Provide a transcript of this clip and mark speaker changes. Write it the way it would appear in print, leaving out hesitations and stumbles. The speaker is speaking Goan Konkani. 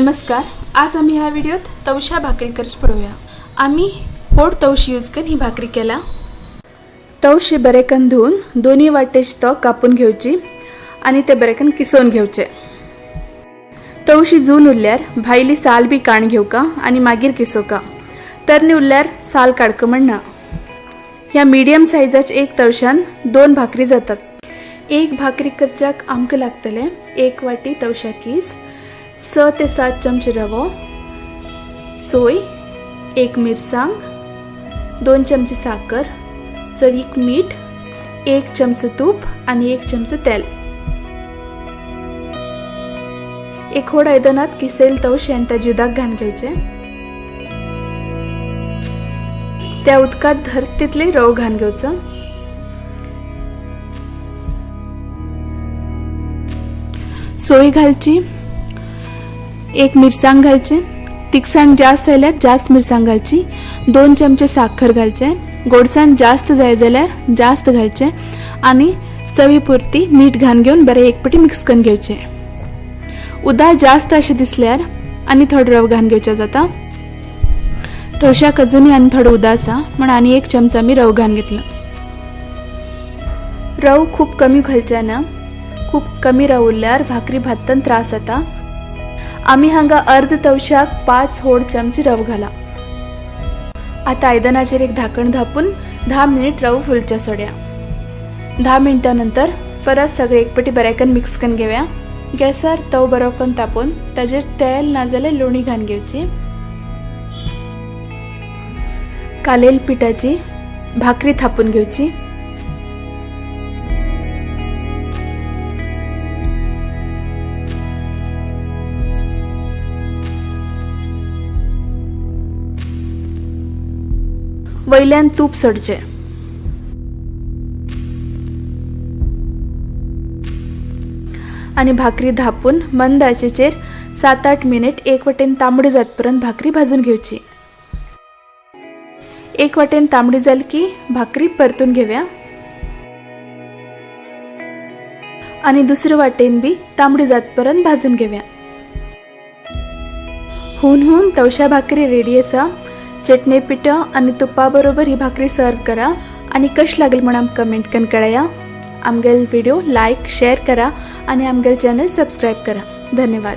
Speaker 1: नमस्कार, आज आमी ह्या व्हिडिओत तवशा भाकरी करच पळोवया. आमी होड तवशी यूज करून ही भाकरी केला. तवशी बरेकन धुवन दोन्ही वाटेची तो कापून घेवची आणि ते बरेकन किसोवन घेवचे. तवशी जून उरल्यार भायली साल बी काण घेवका आणि मागीर किसोवका. तरणी उरल्यार साल काडक म्हण ना. ह्या मिडियम सायजाचे एक तवशान 2 भाकरी जातात. एक भाकरी करच्याक आमकां लागतले 1 वाटी तवशा कीस, 6 ते 7 चमचे रवो, सोय, 1 मिरसांग, 2 चमचे साखर, चवीक मीठ, 1 चमचो तूप आनी 1 चमचो तेल. एक व्हड आयदनांत किसेल तवशें आनी ताजें उदक घालून घेवचें. त्या उदकांत धर तितली रव घालून घेवचो. सोय घालची, 1 मिरसांग घालचे, तिखसाण जास्त जाल्यार जास्त मिरसांग घालची, 2 चमचे साखर घालचे, गोडसाण जास्त जाय जाल्यार जास्त घालचे आनी चवी पुरती मीठ घालून घेवन बरें एक पटी मिक्स करून घेवचें. उदक जास्त अशें दिसल्यार आनी थोडो रव घालून घेवचें जाता. तवशाक अजुनूय आनी थोडो उदक आसा म्हण आनी 1 चमचो आमी रव घालून घेतलो. रव खूब कमी घालचें ना, खूब कमी रव उरल्यार भाकरी भाजतना त्रास जाता. आमी हांगा अर्द तवशाक 5 होड चमचे रव घाला. आतां आयदनाचेर एक धाकण धापून 10 मिनिट रव फुलच्या सोड्या. 10 मिनटां नंतर परत सगळे एक पटी बरेकन मिक्स करून घेवया. गॅसार तव बरो करून तापोवन ताजेर तेल नाजाल्यार लोणी घालून घेवची. कालेल पिठाची भाकरी थापून घेवची. वयल्यान तूप सोडचें. आनी भाकरी धापून मंद आचेचेर 7-8 मिनिट एक वटेन तांबडी जातपर्यंत भाकरी भाजून घेवची. एक वटेन तांबडी जाली की भाकरी परतून घेवया आनी दुसरे वाटेन बी तांबडी जातपर्यंत भाजून घेवया. हून हून तवशा भाकरी रेडी आसा. चटणी पिठो आनी तुपा बरोबर ही भाकरी सर्व करा आनी कशी लागली म्हण आमकां कमेंट करून कळया. आमगेल व्हिडिओ लायक शेअर करा आनी आमगेल चॅनल सबस्क्रायब करा. धन्यवाद.